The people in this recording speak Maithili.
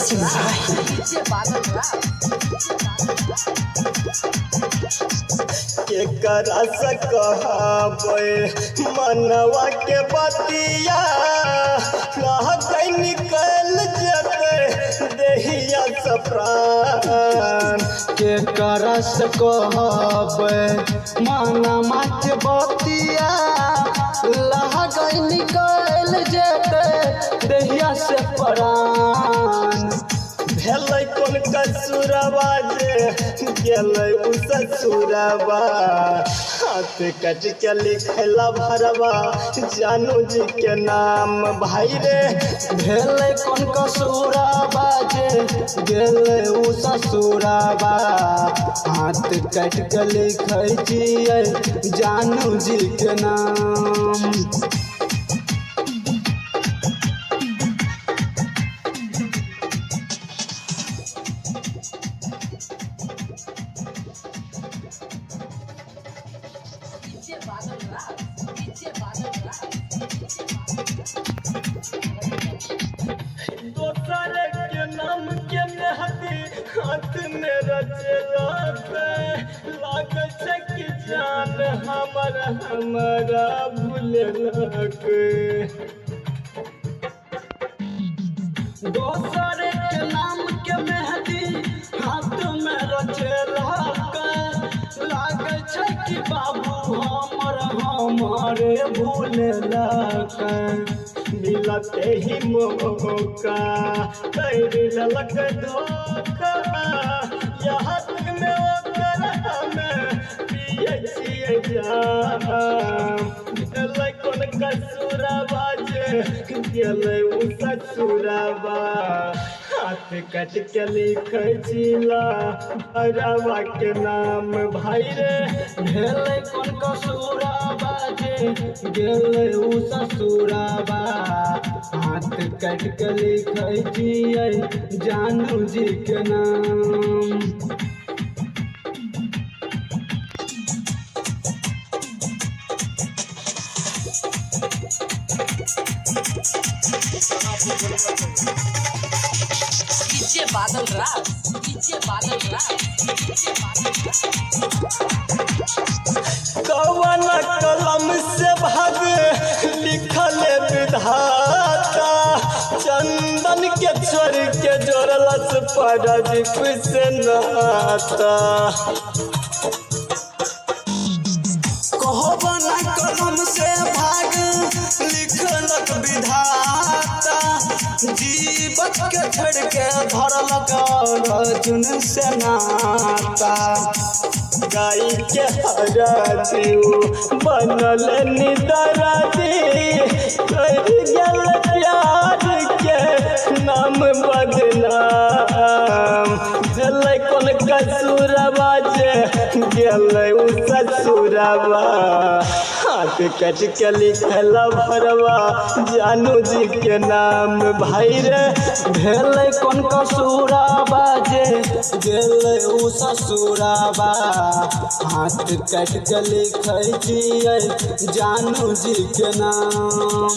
सिमराही। केकरा से कहबै मनवा के बतिया, रहतै निकल जेतै देहिया से प्राण। केकरा से कहबै मनवा के बतिया, लहगै निकल जेतै देहिया से प्राण। भेलै कोन कसुरवा जे गेलै उ ससुरवा, हाथ कट के लिखला भरवा जानू जी के नाम भाई रे। भेलै कोन कसुरवा जे गेलै उ ससुरवा, हाथ कट के लिखै छियै जानू जी के नाम। दोसर के नाम के मेहदी हाथ में रचलक, लागै छै कि जान हमर हमरा भुललक। दोसर के नाम के मेहदी हाथ में रचलक, लागै छै कि बाबू हमर हमरे भुललक। मिलते ही मौका कर लेलक धोखा, याद में ओकर हमे पियै छियै जाम। भेलै कोन कसुरवा जे गेलै उ ससुरवा, हाथ कट के लिखै छिला भरवा के नाम भाई रे। भेलै कोन कसुरवा जे गेलै उ ससुरवा, हाथ कट के लिखै छियै जानू जी के नाम। DJ Badal Raj, DJ Badal Raj, DJ Badal Raj. कवन कलम से भाग लिखल विधाता, चंदन के छोड़ के जोड़लस परदीप से नाता। कहबन कलम से भाग लिखलक विधाता, जीवत के छोड़ के धरलक अर्जुन से नाता। गाय के हरा दियो बनल निदरदी, कर गेल प्यार के नाम बदनाम। भेलै कोन कसुरवा जे गेलै उ ससुरवा, हाथ कट के लिखला भरवा जानू जी के नाम भाई रे। भेलै कोन कसुरवा जे गेलै उ ससुरवा, हाथ कट के लिखै छियै जानू जी के नाम।